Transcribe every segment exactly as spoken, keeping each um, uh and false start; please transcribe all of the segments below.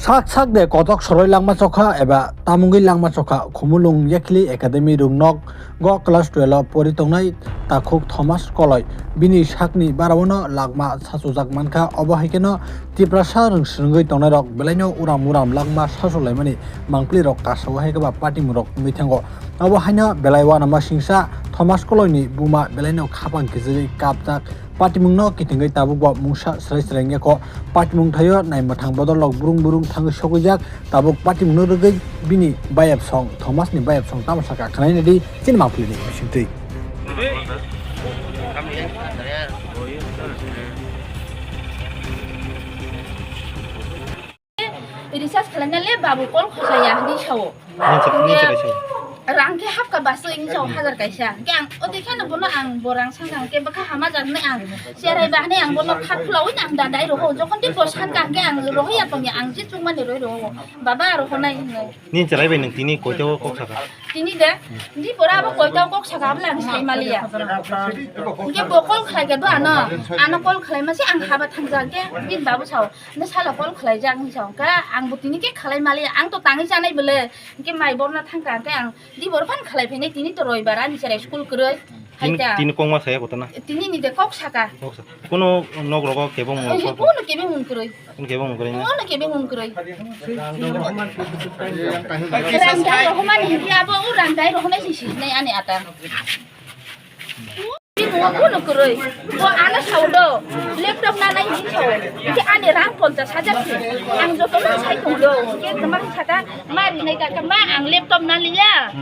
Sak sak de kotok soroi langma chokha eba tamungwi langma chokha Khumulwng Yakhli Academy rwngnok go class twelve o pori tongnai takhuk Thomas Koloi. Bini sakni baraono langma sachojak mankha, obo hai kheno Tiprasa rwng swrwngwi tongnairok belaino uram uram langma sacholaimani mangpli rok kasao hai khe ba patimung rok wngwi thango. Obo haino belai uanama singsa Thomas Koloi ni buma belaino khapang kichirwi kapjak. Patimung no kitingwi tabuk bo mungsa srai srai wngya kho. Patimung thaio nai mwthang bodol rok brung brung thangwi sogwijak. Tabuk patimung no rwgwi bini bayap song, Thomas ni bayap song tamo sakha khwnaina di chini mangpli ni bisingtwi. Recharge khlaina le babu call khosaya hinwi sao. Nini chwrai, nini chwrai sao. Rang khe hapkha basu hinwi sao hajar kaisa. Khe ang o dekha no bono ang bo rang sangkha khe bwkha hama jar hinwi ang cherai ba hinwi ang bono kha khwlaui ang da dai roho. Jokhon tei bo sankha khe ang rohoi ya tongya ang je chukmani roi roho. Baba roho nai hinwi. Nini chwrai bai nwng tini koito kok sakha? Tini de, di pora abo koito kok sakha abla ang sai maliya. Hingke bo call khlai khe do ano, ano call khlai mase ang haba thangja hingke bini babu sao, ne salo call khlai jak hinwi sao, hingke ang bo tini khe khlai maliya, ang to tangwi chanai bole, hingke mai borna thangka hingke ang di bor phan khlai phainai tini to roibar ani cherai school kwrwi. Tini, haita. Tini kok ma saya kotona? Tini ni de kok saka. Kok sa-, kuno nok rogo kebo mung. Oho, kuno kebo mung kwrwi. Kuno kebo mung kwrwi na? Kuno kebo mung kwrwi. Rangdai rohman hindi abo u rangdai rohonai si si nai ani ata. Kuno kwrwi. Bo ana saudo. Laptop na nai hindi sao. Hindi ani rang ponchas hajar si. Ang joto na sai tongdo. Ke kemang saka mari nai ka kema ang laptop na liya.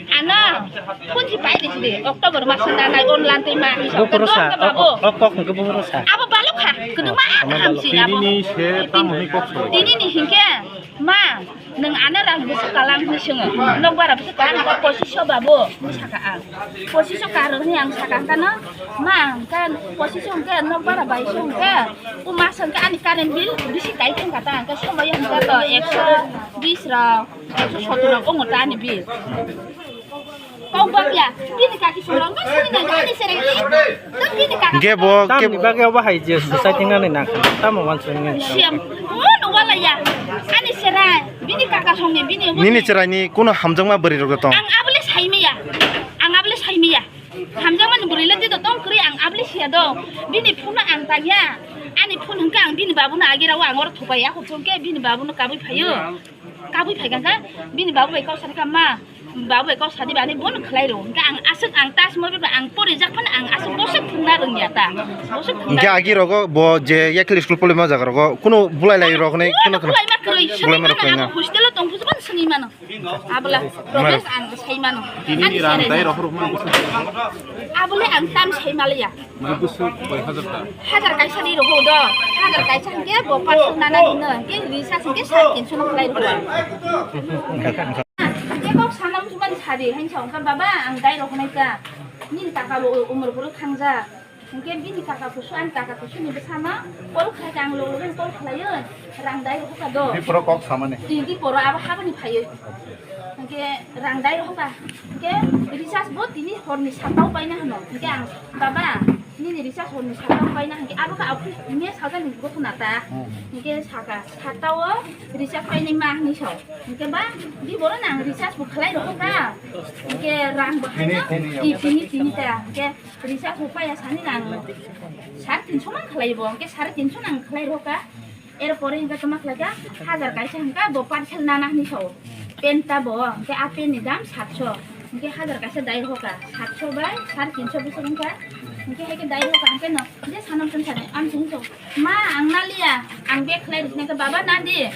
Ano, kunji pai di sini, October mas na nai online tei ma hisab. Bo poro sa, o, o, o kok hingke bo poro sa. Abo balok kha, keduma kaham si abo. Tini ni se tamo ni kok so. Tini ni hingke, ma, neng ano rang bisi kalang ni sini. Nok bara bisi kalang ko posisi so babo, saka ang. Posisi so karo ni ang saka ang kano, ma, kan posisi so ke nok bara bai so ke, u mas ke ani current bill bisi kai teng kata ang ke somoi ang ke to ekso bis rok. Ekso sotoro rok ongo ta ani bill. Kok bakya, bini kaki songrong ba sini na ani sereng ni. Tam bini kaki. Ge bo ke. Tamni bagwi obo hai je society nani na. Tamo wansuk nini. Siam, oh, no wala ya. Ani serai, bini kaka songni, bini obo. Nini cherai ni kuno hamjakma bwrwi rok tong? Ang abole saimiya. Ang abole saimiya. Hamjakmani bwrwi le tito tong kwrwi ang abole siya do. Bini phone no ang tangya. Ani phone hwnkhe ang bini babuno agirao ang oro thupai ya, hwnkhe bini babuno kabui phaio. Kabui phaikha khe bini babu bai kok sadi kha, "Ma, babu bai kok sadi bani bono khlai rw." Hwnkhe ang aswk ang tas mo beba ang porijak phano ang aswk boswk thwngna rwngya ta. Boswk thwngna. Hwnkhe agi rogo bo je Yakhli school polima jaga rogo kuno bulai lai rok ne kuno kuno. Bulai ma rok koi na. Hostel o tong phusban sini mano. Abla, Robes ang sai mano. Tini ni rang dai rohor man. Abule ang tam sai malaya. Mai busu koi hajar ta. Hajar kaisa ni roho do. Hajar kaisa hingke bo paso nana dino. Hingke risa hingke sat kinso no khlai roho. Hingke kok sanam suman sadi hain sa ongka baba ang dai roho nai ka. Nini taka bo umur buru thangja. Hingke bini kaka kusu ani kaka kusu ni bwsama call khlai ka ang logo logo call khlaio. Rang dai roho ka do. Di poro kok samani. Di, di poro abo habani phaio. Hingke rang dai roho ka. Hingke recharge bo tini horni satao paina hano. Hingke ang, "Baba, nini recharge horni satao paina," hingke abo ka aku me saja ni gotho nata. Hmm. Hingke saka satao recharge paini ma hini sao. Hingke ba di boro nang recharge bo khlai roho ka. Hingke rang bo tini, haino tini, di tini tini ta. Hingke Risa hupaya sani nang sare tinso man khlai bo, hingke sare tinso nang khlai roka. Er pore hingke toma khlai ka, hajar kaisa hingka bo parcel nana hini sao. Pen ta bo, hingke a pen ni dam satso. Hingke hajar kaisa dai roka, satso bai sare tinso bwswk hingka. Hingke hai ke dai roka, hingke no je sanam tong sani, ang sung so, "Ma, ang naliya, ang bag khlai riknai ka baba nadi."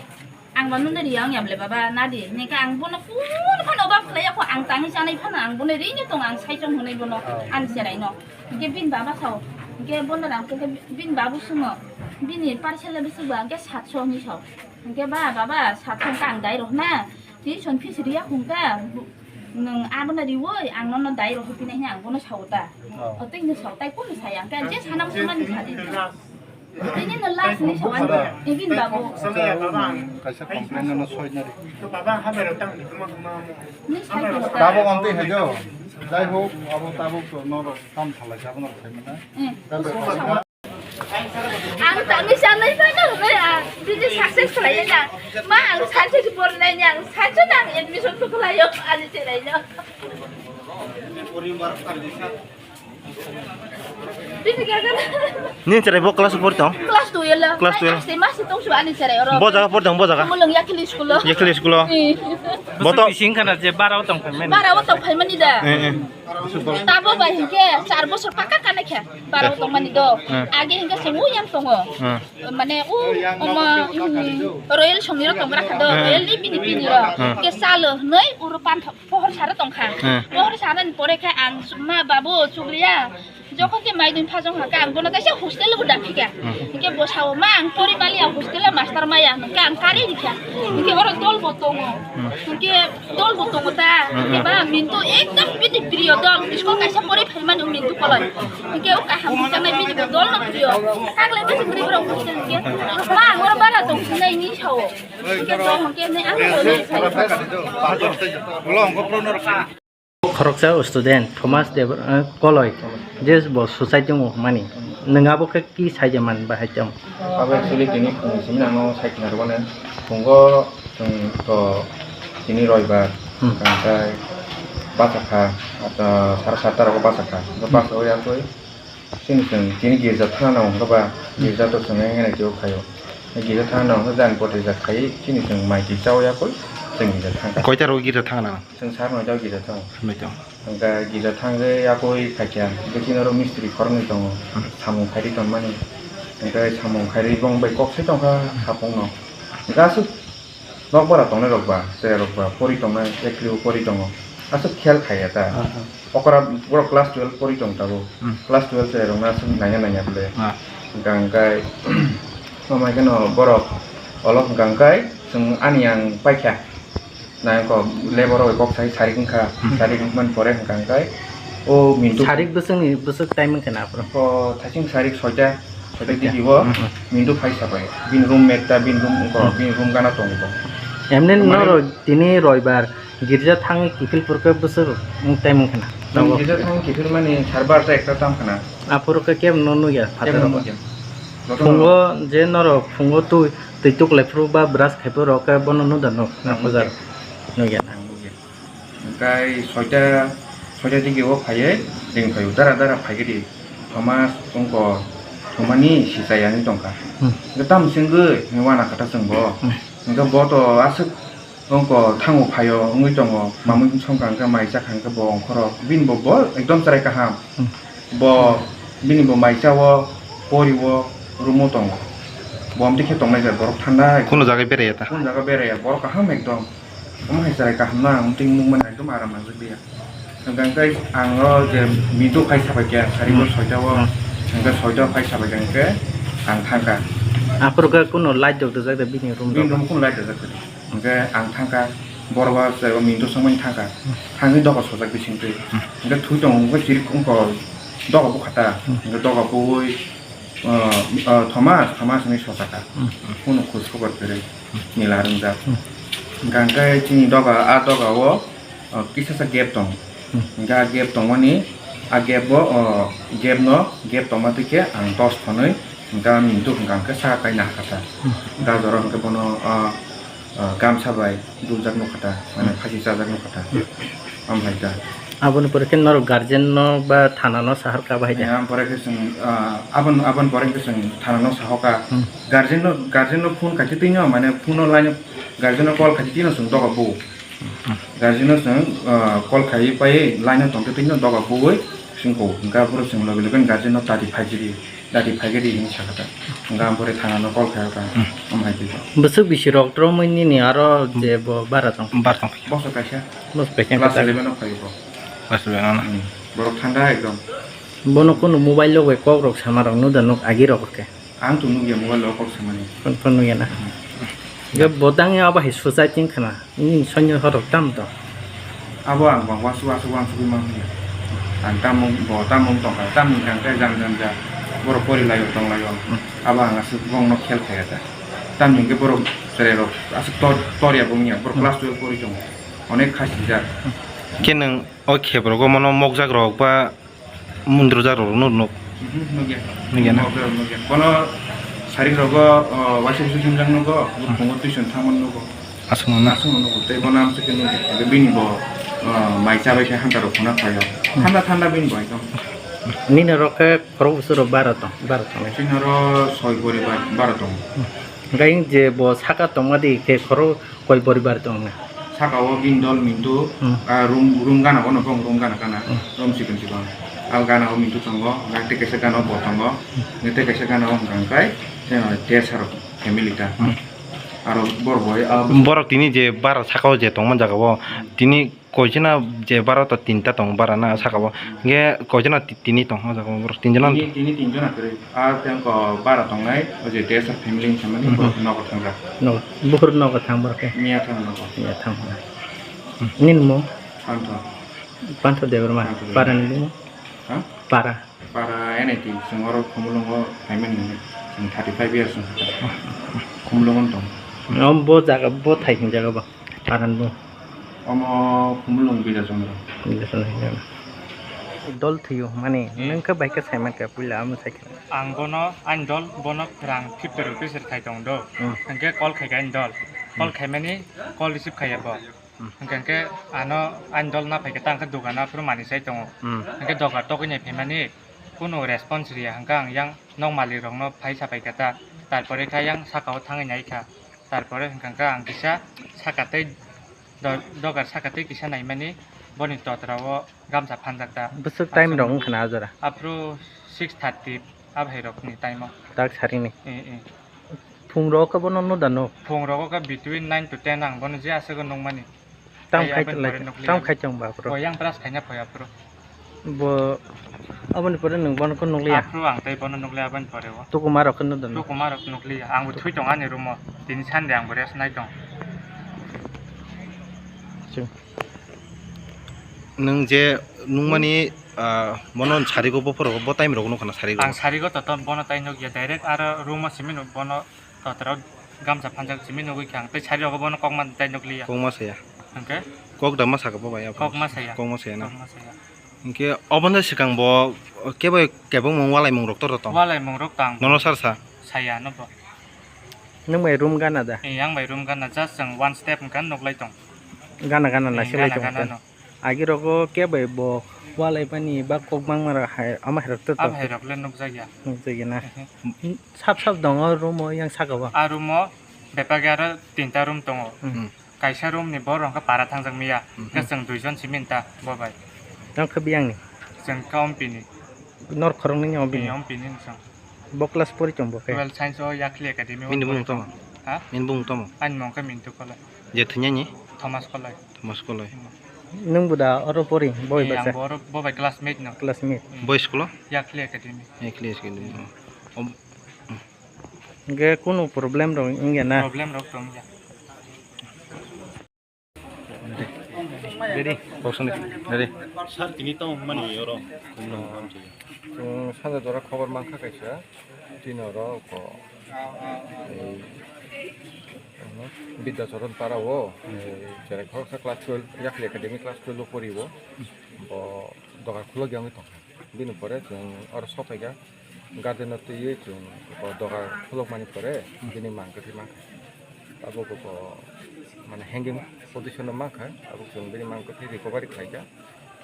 Ang ba nung dari yang ya ble baba nadi. Neka ang bono kun phano obab khlai ya kho, ang tangwi chanai phano ang bono rini tong ang sai chong hwnwi bono ani cherai no. Hingke bini baba sao. Hingke bono rang hingke bini babu sungo. Bini parcel le bisi ba hingke satso hwnwi sao. Hingke ba baba satso hingke ang dai rok na. Tuition fees riya hungka. Nung abono riwoi ang nono dai rok hupinai hwnwi ang bono sao ta. Oh. Otwi hwnwi sao tai kun saya hingke je sanam sunani sadi. Ini no last ni sawan. Ibin babu. Kaisa complain no soi nari. Ni sai ko. Tabok amtwi hai do. Jai hok, abo tabok to no kam thalai jabo no sai mana. Hmm. Ang Tangwi chanai phano hwnwi ang bini success khlaiya na. Ma ang sanse si pornai ni ang sanse nang admission to khlaio ani cherai no. Bini gaga na. Ni cherai bo class four tong? Class twelve. Class twelve. Ai, mas tong su ani cherai oro. Bo jaga por tong, bo jaga. Mulung Yakhli school o. Yakhli school o. Eh. Bo to bising khana je bara o tong phaimani. Bara o tong phaimani da. Eh, eh. Tabo bai hinkhe char bosor paka kana khe bara o tongmani do. Eh. Age hinkhe chwng uyang tongo. Eh. Mane u oma, mm, Royal songni rok tong bwra kha do, Hmm. Royal ni bini bini rok. Hmm. Ke salo hwnwi uro pantha pohor sara tong kha. Hmm. Pohor sara ni pore khe ang ma babu chukliya. Jokhon ke mai dun phajong ha ka ang bono kaisa hostel bo da phika. Hmm. Ke bo sao ma ang pori mali ang hostel master maya hwnwi ka ang kari rikha. Ke oro dol bo tongo. Hmm. Ke Dol bo tongo ta, Hmm, hmm. Ba Mintu ekdom bini priyo dol, school kaisa pori phaimani o Mintu koloi. Hinkhe o kaham hwnjaknai bini bo dol no priyo. Tagle bisi bwrwi borok hostel hinkhe, ma ang oro bara tong sinai ni sao. Hinkhe tong hinkhe ne ang bo ni sai. Khoroksa student Thomas Debra, eh, koloi, je bo suicide tongo hwnmani. Nwng abo khe ki saija man bahai tong? Abo actually tini phung simi nangno sai khna rwmani. Phungo chwng to tini roibar, Hmm. hwnkhe bachakha, ah, sara satta rogo bachakha. Hwnkhe Hmm. bachai yakwi chini chwng tini girja thana nango, hwnkhe ba Hmm. girja to chwng nai nai twibo khaio. Girja thana nango, hwnkhe jani pore jak khai chini chwng mai twi chaui yakwi chwng girja thangkha. Koita rogo girja thangna? Chwng sar noita o girja thango. Noita. Hwnkhe girja thangwi yakwi phaikha, hwnkhe chini oro mistri khoroknwi tongo, Hmm. samung khairwi tongmani. Hwnkhe samung khairwi bong bai kok sai tongkha hapungno. Hwnkhe aswk nokbar tongnai rok ba, chwrai rok ba pori tongnai, eklibo pori tongo. Aswk khel khaiya ta. Ah, ah. Okra borok class twelve pori tong tabuk. Hmm. Class twelve chwrai rokno aswk naiya naiya bwle. Ah. Hwnkhe, hwnkhe, tamo kheno borok olo hwnkha hwnkhe chwng ani ang paikha. Nai kok labor rok kok sai sarik wngkha, Hmm. sarik wngmani pore hwnkha hwnkhe o Mintu Sarik bwswkni bwswk time wngkha na aphuru? O thaiching sarik soita, soita Soita. Digi o Hmm. Mintu phai sabai. Bini room mate ta, bini room wngkha, Hmm. bini room gana tongo bo. Emni Mane norok tini roibar girja thangwi kiphil phurkhe bwswk time wngkha na? Chwng girja thangwi kiphil mani sar barta ekta tam khna. Aphuru khe kebo no nukya Kebo phataro. Nukya. Jotono Phungo je norok phungo twi, twi tuklai phuru ba brush khai phuru rok khe bono nukya nuk, Ang puja nukya. Nukya na. Ang nukya. Hwnkhe soita, soita digi o phaiwi ring phaio, dara dara phaikhe di. Thomas wngkha, thumani sisa yani tongkha. Hmm. Hwnkhe tamo chwngwi wana kha ta chwng bo. Hmm. Hwnkhe bo to aswk Wngkha thango phaio wngwi tongo, mamwi songkha hwnkhe mai chakha hwnkhe bo ongkhoro. Bini bo, bo ekdom chwrai kaham. Hmm. Bo bini bo mai chao, pori o, room o tongo. Bo amtwi khe tongnai jat borok thanda. Kunu jaga beraiya ta? Kunu jaga beraiya, borok kaham ekdom. Omo hai chwrai kaham na, amtwi nukmani ekdom aram nangjak liya. Hwnkhe ang o je Mintu phai sabaikha, sari o Hmm. soita o, Hmm. hwnkhe soita phai sabaikha hwnkhe ang thangkha. Aphuru khe kunu light rok rijak da bini room Bini rok? Room kunu light rijak da. Hwnkhe ang thangkha, borok ba chwrai o Mintu swngmani thangkha. Hmm. Thangwi doga sojak bisingtwi. Hmm. Hwnkhe thwi tongo, hwnkhe chirik wngkha doga bukha ta. Hmm. Hwnkhe doga buwi, o, o, Thomas, Thomas hinwi sojak kha. Hmm. Kunu khoj khobor kwrwi, nila rwngjak. Hmm. Hwnkhe chini doga, a doga o, o, kisa sa gap tongo. Hmm. Hwnkhe a gap tongmani, a gap bo, o, gap no, gap tongma twi khe ang dos thonwi, hwnkhe a Mintu hwnkha hwnkhe saka kaina hakha ta. Hmm. Gajor o hwnkhe bono, o, o, gamsa bai duljak nukha ta, mane Hmm. phasi chajak nukha ta. Hmm. Omo hai ta. Aboni pore khe norok guardian no ba thana no sahar kha bahai da? Aboni pore khe chwng, o, aboni, aboni pore khe chwng thana no sahoka. Hmm. Guardian no, guardian no phone khaikhe twi no, mane phone no line o, guardian no call khaikhe twi no chwng doga bu. Guardian no chwng, ah, call khaiwi paiwi line o tongtwi twi no doga buwi singko. Hwnkhe aphuru chwng loge loge guardian no dadi phaikhe di, dadi phaikhe di hinwi sakha ta. Hwnkhe aphuru thana no call khai kha. Hmm. Omo hai khe. Bwswk bisi rok romwi nini aro je bo bara tong? Bara tong. Bosor kaisa. Bosor kaisa. Class eleven o phai bo. Class eleven o na? Hmm. Borok thanda ekdom. Bono kunu mobile o bai kok rok sama rok nuk da nuk agi rok khe? Ang to nukya mobile o kok samani. Phone, phone nukya na? Hmm. Ga bo tang ya ba hi suicide king khana. Ini sonyo horok tam to. Abo ang bang wasu wasu wansugwi mang ya. Ang tamung bo tamung tongkha. Tamni kang khe jang jang ja. Borok pori laio tong laio. Hmm. Abo ang aswk bongno khel khaya ta. Tamni khe borok cherai rok aswk tor, tor ya bongya. Borok Hmm. class twelve pori tongo. Onek khasi jak. Khe nwng o khebrogo mono mokjak rok ba Mundro jaro no nuk. Mhm, nukya. Nukya na? Nukya, nukya. Kono Tarik rogo, o, waisa waisa himjak nugo, buphungo tuition thangmani nugo. Aswkno na? Aswkno nugo, tei bono amswk khe nugo. Bini bo, o, mai chabai khe hanta rok khuna phaio. Thanda thanda bini bo ekdom. Nini rok khe khorok bwswk rok bara tong, bara tong. Chini oro soi poribar bara tongo. Hwnkhe je bo saka tongma di khe khorok koi poribar tong na? Saka o bini dol Mintu, Hmm. ah, room, room gana o no bong room gana gana, Hmm. room sikon sikon. Al gana o Mintu tongo, hwnkhe tei kaisa gana o bo tongo, Hmm. hwnkhe tei kaisa gana o hwnkha hwnkhe, eh, Desar family ta. Hmm. Aro bor bo, ah, Borok tini je bara saka o je tongma jaga o, tini koichana je bara to tinta tongo bara na saka o, hwnkhe koichana ti-, tini tong o jaga o borok tinjana. Tini, tini tinjana kwrwi. Ah, tei wngkha bara tongnai, o je Desar family ni samani, Hmm. borok nogo thangjak. No, buhur nogo thang borok khe? Miya thang nogo. Miya thang. Hmm. Nini mung? Pantho. Pantho Debbarma. Pantho Debbarma. Para ni bumung? Ha? Para. Para N I T, chwng oro Khumulwngo phaimani, chwng thirty five years wngkha. Khumulwngo tong. Omo bo jaga, bo thai hwnjago ba? Para ni bumung? Omo Khumulwng Bidya Chandra. Bidya Chandra. Dol thwiyo, mani, Hmm. nwng khe bai khe saiman khe, puila amo sai khe. Ang bono, ani dol bono rang fifty rupees rwkhai tong do. Hmm. Hwnkhe call khai kha ani dol. Call Hmm. khaimani, call receive khaiya bo. Hmm. Hwnkhe ano ani dol na phaikhe ta hwnkhe dogano aphuru manwi sai tongo. Hmm. Hwnkhe dogar togwi nai phaimani, kunu response riya, hwnkhe ang yang nok malik rokno phaisa phaikha ta, tarpore kha yang sakao thangwi naikha. Tarpore hwnkha khe ang kisa saka tei do-, dogar saka tei kisa naimani boni totra o gamsa phanjak ta. Bwswk time rok wngkha na a jora? Aphuru six thirty abhairokni time o. Tak sarini? Eh, eh. Phung rogo khe bono nuda nuk? Phung rogo khe between nine to ten ang bono je aswk nukmani. Tam khai aboni pore nukliya. Tam khai tong ba aphuru? Bo yang brush khaina phai aphuru. Bo aboni pore nwng bono khe nukliya? Aphuru ang tei bono nukliya aboni pore o. Tukuma rok khe nuda nuk? Tukuma rok nukliya. Ang bo thui tong ani room o. Tini Sunday ang bo rest nai tong. Chwng. Nwng je nukmani, ah, bono sarigo bophoro bo time rok nukha na sarigo? Ang sarigo to bono tai nukya, direct aro room o simi nuk bono. Totra o gamsa phanjak simi nugwi kha ang, tei sari rogo bono kokma tai nukliya. Kokma saya. Hwnkhe? Kok da ma saka bo bai abo? Kokma saya. Kokma saya na? Kokma saya. Hwnkhe obono swkang bo kebo kebengmung walaimung rok tor tong? Walaimung rok tang. Nono sar sa? Saya no bo. Nwng bai room gana da? Eh, ang bai room gana, just chwng one step hwnkha nuklai tong. Gana gana Eh, nasilai gana tong gana tong. No. Agi rogo kebo bo walai pani ba kok bangma rok hai, ama hai rok to to. Abo hai rok le nukjakya. Nukjakya na? Ehe. Sap sap dongo room o yang saka o? A room o bebak aro tinta room tongo. Hmm. Kaisa room ni borok hwnkhe para thangjak miya. Hmm. Hwnkhe chwng duijon simi ta bo bai. Nang khe biyang ni? Chwng khe ompini. Nor khoroknwi ni ompini? Ni ompini ni chwng. Bo class pori tong bo khe? Twelve science o Yakhli Academy o. Bini bumung tamo? Ha? Bini bumung tamo? Ani mung khe Mintu Koloi. Je thwinani? Thomas Koloi. Thomas Koloi. Hmm. Nwng bo da oro pori, bo bai Eh, basa? Ang bo oro, bo bai classmate no. Classmate? Hmm. Bo school o? Yakhli Academy. Yakhli Academy. Hmm. Om-, Hwnkhe kunu problem rok wngya na? Problem rok tong ya. Ready? Kok sani. Ready? Sir, tini tamo mani oro. Chwng sanja jora khobor mankha kaisa. Tini oro ko, ei, Bidyacharan para o, ei, cherai khoroksa class twelve, Yakhli Academy class twelve o pori o. Bo dogar khulok ya wngwi tongkha. Bini pore chwng oro sokphaikha, garden o twiwi chwng o dogar khulokmani pore bini mang kwthwi mankha. Abo bo mane hanging position o mankha, abo chwng bini mang kwthwi recovery khlaikha.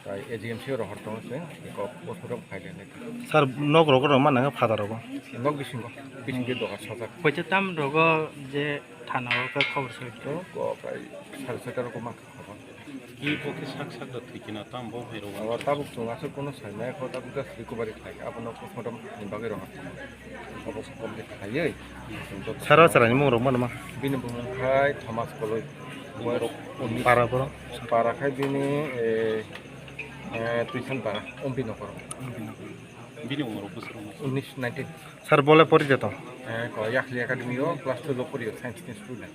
Tai A G M C o rohor tongo chwng, eko postmortem khailai nai. Sir, nok rogo rw mana khe phataro bo? Nok bisingo, bisingtwi dogar sojak. Koita tam rogo je thana o khe khobor soi? Ko kai sari sata rogo mankha. Ki bo khe sak sak da thwi khe na, tamo bo hai rw. Abo tabuk chwng aswk bono saimaya kho, tabuk just recovery khlai kha, abono postmortem ni bagwi rw. Abo complete khlaiwi. Sara chwraini mung rok mano ma? Bini bumung khai Thomas Koloi. Bumung rok para borok? Para khai bini, eh, eh, Tuisan para, Ompi Nokoro. Bini umor bwswk rok? Unis, nineteen. Sir, bole pori jeto? Eh, ko Yakhli Academy o class twelve o pori o, science ni student.